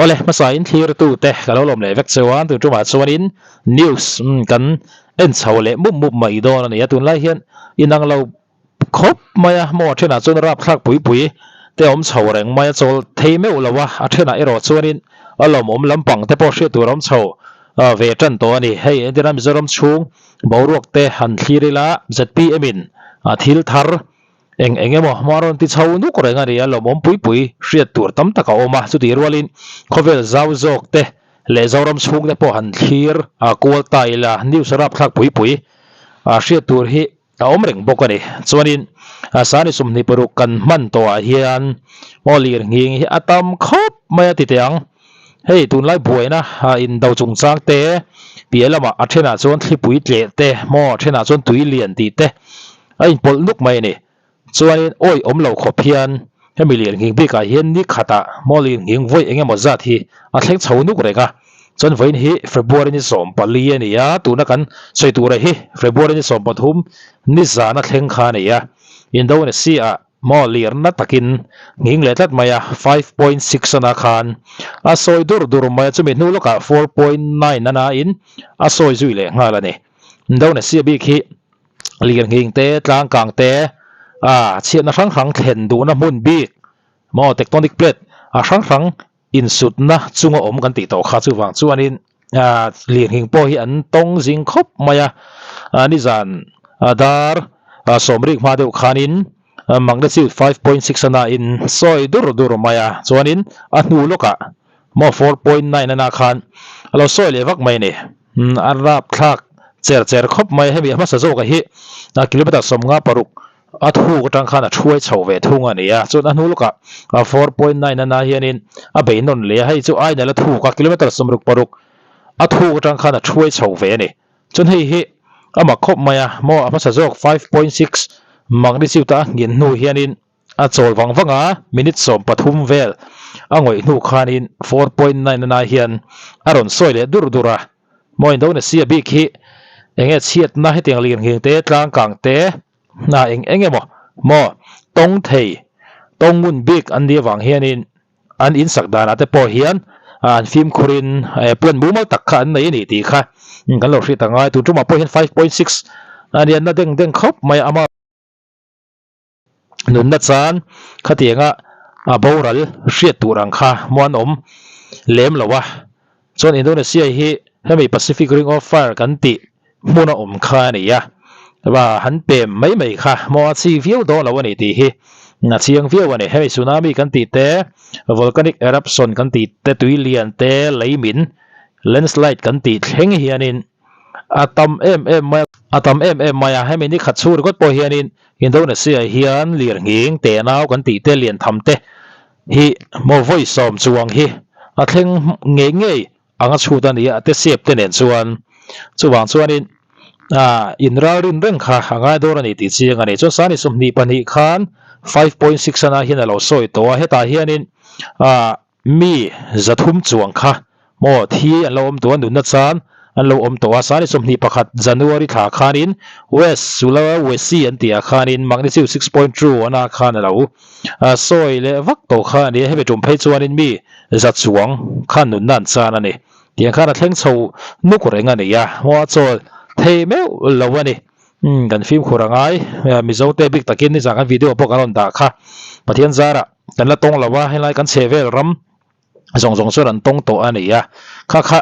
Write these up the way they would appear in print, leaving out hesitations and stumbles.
Awle hmasa in thlir tu te ka lo lawm leh vek cheu a, tun tumah chuanin news kan en chho leh mup mup mai dawn a ni a, tunlai hian inang lo khawp mai a, maw a thenah chuan rapthlak pui pui te awm chho reng mai a, chawl thei meuh lo a, a thenah erawh chuanin a lawmawm lampang te pawh hriat tur a awm chho ve tan tawh a ni. Hei entirna Mizoram chhung boruak te han thlir ila zpm in thil thar Eng eng emaw hma rawn ti chho nuk reng a ni a, lawmawm pui pui hriat tur tam tak a awm a, chutih rualin khawvel zau zawk te leh Zoram chhung te pawh han thlir a kual ta ila news rapthlak pui pui a hriat tur hi a awm reng bawk a ni. Chuanin Sani 26 kan hman tawhah hian aw lir nghing hi a tam khawp mai a ti teh ang. Hei tunlai buaina indo chungchang te piah lamah a thenah chuan thlipui tleh te maw a thenah chuan tui lian tih te a inpawlh nuk mai a ni. Chuanin awi awm lo khawp hian hemi lian nghing bikah hian ni khatah maw lian nghing vawi eng emaw zat hi a thleng chho nuk reng a. Chuan vawiin hi February ni 14 a ni a, tuna kan sawi tura hi February ni 13 ni zan a thleng kha a ni a. Indonesia ah maw lirna takin nghing leh tlat mai a, 5.6 ana khan a sawi dur dur mai a, chumi hnu lawkah 4.9 ana in a sawi zui leh nghal a ni. Indonesia bik hi lir nghing te, tlang kang te, a chhiatna hrang hrang thlen duhna hmun bik maw tectonic plate a hrang hrang insutna chunga awm kan tih tawh kha chuvang chuanin lir nghing pawh hi an tawng zing khawp mai a, nizan dar sawmrik hma deuh khanin magnitude 5.6 ana in sawi dur dur mai a, chuanin a hnu lawkah maw 4.9 ana khan a lo sawi leh vak mai a ni. A rapthlak cher cher khawp mai hemi a hmasa zawka hi kilometer 56 a thuk atang khan a thuai chho ve thung a ni a, chuan a hnu lawkah 4.9 ana hianin a bei nawn leh a, hei chu ainail a thuk a kilometer 66 a thuk atang khan a thuai chho ve a ni. Chuan hei hi a mak khawp mai a, maw a hmasa zawk 5.6 magnitude a nghin hnu hianin A chawl vang vang a, minute 13 vel a ngawih hnu khanin 4.9 ana hian a rawn sawi leh dur dur a. Maw Indonesia bik hi enge chhiatna hetiang lir nghing te, tlang kang te, hna eng eng emaw maw tawng thei, tawng ngun bik an nih avang hianin an insak danah te pawh hian an fimkhurin plan mumal tak kha an nei a ni tih kha kan lo hriat angai. Tun tumah pawh hian 5.6 a nia na deng deng khawp mai a, ama Nunna chan khatianga a boral hriat tur ang kha muan awm lem lo a, chuan Indonesia hi hemi Pacific Ring of Fire kan tih hmuna awm kha a ni a, va han pem mai mai kha maw a chi viau dawn lo a ni tih hi a chiang viau a ni. Hemi tsunami kan tih te, volcanic eruption kan tih te, tui lian te, lei min, landslide kan tih thleng hianin A tam em em mai a, a tam em em mai a, hemi ni khat chhung ringawt pawh hianin Indonesia hian lirnghing te nau kan tih te lian tham te hi maw vawi sawm chuang hi a thleng ngei ngei ang a chhut a ni a, te sep te nen chuan chuvang chuanin ah in ralrin reng kha a ngai dawn a ni tih chiang a ni. Chuan sani 22 khan 5.6 ana hian a lo sawi tawh a, hetah hianin ah Mi 300 chuang kha maw thi an lo awm tawh a, nunna chan an lo awm tawh a, sani 21 January thla khanin West Sulawesi an tih ah khanin magnitude 6.2 ana khan a lo sawi leh vak tawh kha a ni a, hemi tum phei chuanin mi za chuang khan nunna an chan a ni. Tiang khan a thleng chho nuk reng a ni a, maw a chawl thei meuh lo a ni. Kan fimkhur a ngai, Mizo te bik takin nizan kan video pawh kan rawn dah kha Pathian zarah kan la tawng lo a, helai kan chhe vel ram zawng zawng chuan an tawng tawh a ni a, kha kha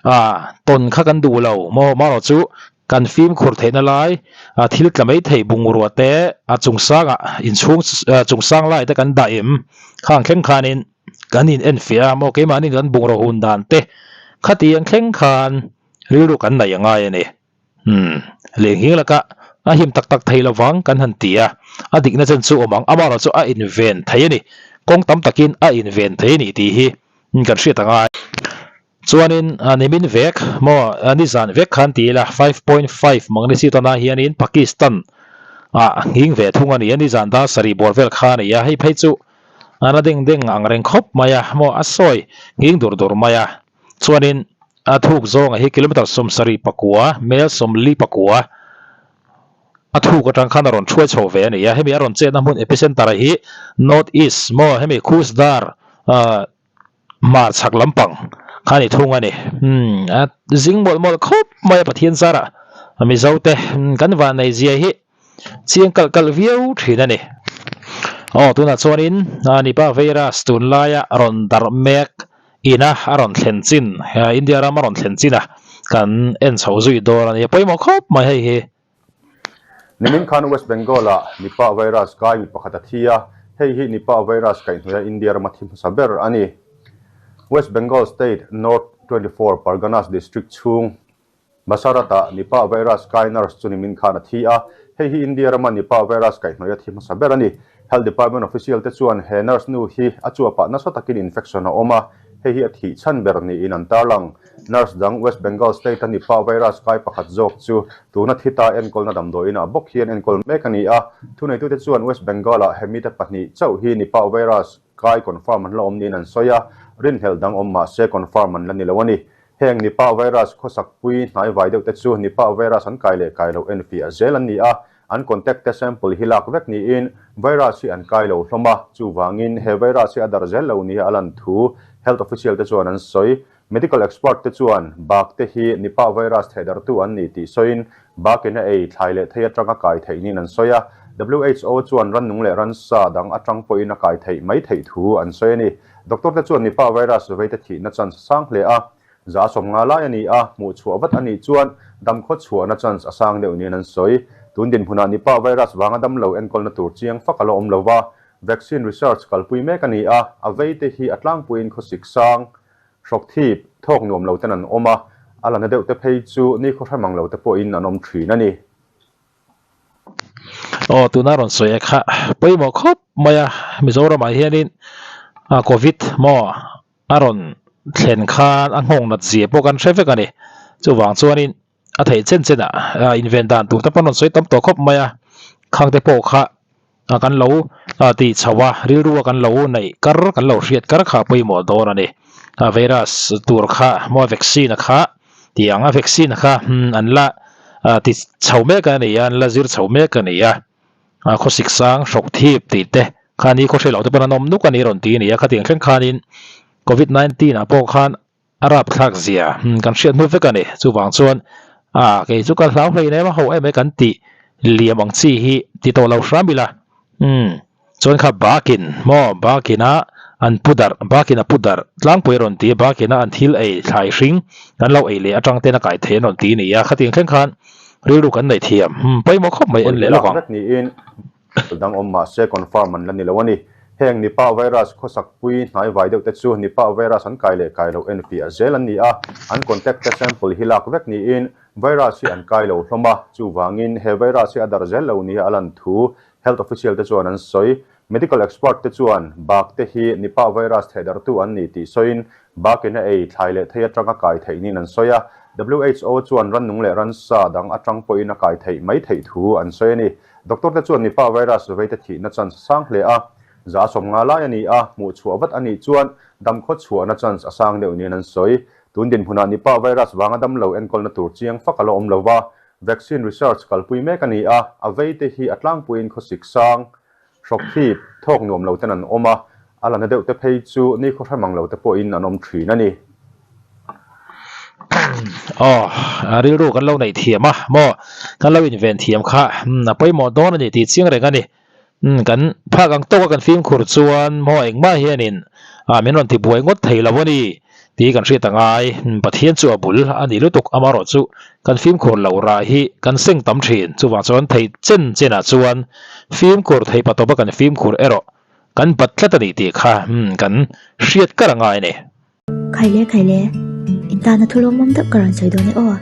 ah tawn kha kan duh lo maw marawh chu kan fimkhur theihna lai ah thil tla mai thei bungrua te a chungsangah inchhung chungsang lai te kan dah em khang thleng khanin kan in enfiah a maw keimahni kan bungraw hun dan te khatiang thleng khan rilru kan nei a ngai a ni. Umm, lenghing laka a him tak tak thei lovang kan han ti a, a dikna chen chu awm ang, amaherawh chu a inven thei a ni, kawng tam takin a inven thei a ni tih hi kan hriat a ngai. Chuanin nimin vek maw nizan vek khan ti ila 5.5 magnitude ana hianin Pakistan ah nghing ve thung a ni a, nizan dar sarih bawr vel kha a ni a, hei phei chu a na deng deng ang reng khawp mai a, maw a sawi nghing dur dur mai a. Chuanin a thuk zawnga hi kilometer 79, mel 44 a thuk atang khan a rawn thuai chho ve a ni a. Hemi a rawn chetna hmun epicenter hi North East maw hemi Khuzdar Hmar chhak lampang kha ni thung a ni. Umm a zing mawlh mawlh khawp mai a Pathian zarah Mizo te kan van nei zia hi chiang kalh kalh viau thin a ni. Aw tunah chuanin Nipah virus tunlaia rawn darh mek ina a rawn thlen chin India ram a rawn thlen chin a kan en chho zui dawn a ni. A pawimawh khawp mai hei hi. Nimin khan West Bengal-ah Nipah virus kai mi pakhat a thi a, hei hi Nipah virus kaihhnawih a India rama thi hmasa ber a ni. West Bengal state North 24 Parganas district chhung Basarat-ah Nipah virus kai nurse chu nimin khan a thi a, hei hi India rama Nipah virus kaihhnawih a thi hmasa ber a ni. Health Department official te chuan he nurse nu hi a chuapah nasa takin infection a awm a, hei hi a thih chhan ber niin an tarlang. Nurse dang West Bengal state a Nipah virus kai pakhat zawk chu tuna thi ta enkawlna damdawiinah bawk hian enkawl mek a ni a, thuneitute chuan West Bengal-ah hemite pahnih chauh hi Nipah virus kai confirm an la awm niin an sawi a, rinhlelh dang awm mah se confirm an la ni lo a ni. Heng Nipah virus khawsakpui hnaivai deuhte chu Nipah virus an kai leh kai loh enfiah zel an ni a, an contact te sample hi lak vek niin virus hi an kai lo hlawm a, chuvangin he virus hi a darh zel lo nia a lan thu health official te chuan an sawi. Medical expert te chuan bak te hi Nipah virus thehdarhtu an ni tih sawiin bakin a ei thlai leh thei atanga kai theih niin an sawi a, WHO chuan rannung leh ransa dang atang pawhin a kai theih mai theih thu an sawi a ni. Doctor te chuan Nipah virus veite thihna chance a sang hle a, za 50 lai a ni a, hmuh chhuah vat a nih chuan damkhaw chhuahna chance a sang deuh niin an sawi. Tun dinhmunah Nipah virus vanga damlo enkawlna tur chiang fak a la awm lo va, vaccine research kalpui mek a ni a, a veite hi a tlangpuiin khawsik sang Hrawk thip, thawk nuam lo ten an awm a, a la na deuh te phei chu nikhaw hre mang lo te pawhin an awm thin a ni. Aw, tuna rawn sawi kha pawimawh khawp mai a, Mizoramah hianin Covid maw a rawn thlen khan a nghawng nat zia pawh kan hre vek a ni. Chuvang chuanin a theih chen chen ah inven dan tur te pawh an rawn sawi tam tawh khawp mai a, khang te pawh kha kan lo tih chho a, rilru a kan lo neih kar kan lo hriat kar kha pawimawh dawn a ni. Virus tur kha maw vaccine a kha tih ang a vaccine kha an la ti chho mek a ni a, an la zir chho mek a ni a, khawsik sang hrawk thip tih te kha ni khaw hre loh te pawn an awm nuk a ni rawn ti a ni a, khatiang thleng khanin covid 19 ah pawh khan A rapthlak zia kan hriat hnu vek a ni. Chuvang chuan a kei chu ka hlau hlein em a ho em e kan tih liam ang chi hi ti tawh lo hram ila. Umm chuan kha bakin maw bakina an pu darh bakin a pu darh tlangpui a rawn ti a bakina an thil ei thlai hring kan lo ei leh atang ten a kai thei an rawn ti a ni a khatiang thleng khan rilru kan neih thiam umm pawimawh khawp mai en leh lawk ang. Vek niin Dang awm mah se confirm an la ni lo a ni. Heng Nipah virus khawsakpui hnaivai deuh te chu Nipah virus an kai leh kai loh enfiah zel an ni a, an contact te sample hi lak vek niin virus hi an kai lo hlawm a, chuvangin he virus hi a darh zel lo nia a lan thu health official te chuan an sawi. Medical expert te chuan bak te hi Nipah virus thehdarhtu an ni tih sawiin bakin a ei thlai leh thei atanga kai theih niin an sawi a, WHO chuan rannung leh ransa dang atang pawhin a kai theih mai theih thu an sawi a ni. Doctor te chuan Nipah virus veite thihna chance a sang hle a, za 50 lai a ni a, hmuh chhuah vat a nih chuan damkhaw chhuahna chance a sang deuh niin an sawi. Tun dinhmunah Nipah virus vanga damlo enkawlna tur chiang fak a la awm lo va, vaccine research kalpui mek a ni a, a veite hi a tlangpuiin khawsik sang, hrawk thip, thawk nuam lo ten an awm a, a la na deuh te phei chu nikhaw hre mang lo te pawhin an awm thin a ni. Aw, rilru kan lo neih thiam a maw? Kan lo inven thiam kha a pawimawh dawn a ni tih chiang reng a ni. Kan phak ang tawka kan fimkhur chuan maw engmah hianin min rawn tibuai ngawt thei lo a ni tih kan hriat a ngai. Pathian chu a bul a ni lutuk amaherawh chu kan fimkhur loh rah hi kan seng tam thin. Chuvang chuan thei chen chenah chuan fimkhur theih patawpa kan fimkhur erawh kan bat tlat a ni tih kha kan hriat kar a ngai a ni. Khaile khaile, in tana thu lawmawm deuh ka rawn sawi dawn e aw.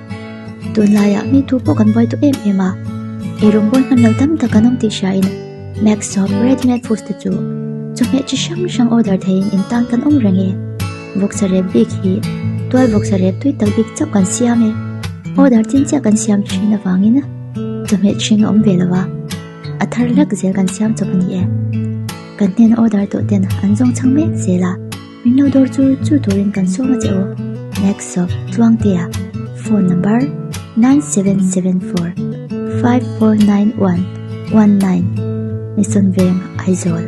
Tunlaiah mi tu pawh kan buai duh em em a, eirawng bawl hman lo tam tak an awm tih hriain Max Shop Ready Made Foods te chu chawhmeh chi hrang hrang order theiin in tan kan awm reng e. Vawksa rep bik hi tual vawksa rep tui tak bik chauh kan siam e. Order chin chiah kan siam thin avangin chawhmeh ṭhing a awm ve lo a, a thar hlek zel kan siam chawp a ni e. Kan hnena order tawh ten an zawng chhang mek zel a. Min lo dawr chu chu turin kan sawm a che aw. Next of Tluangtea phone number 9774 5491 19 Mission Veng Aizawl.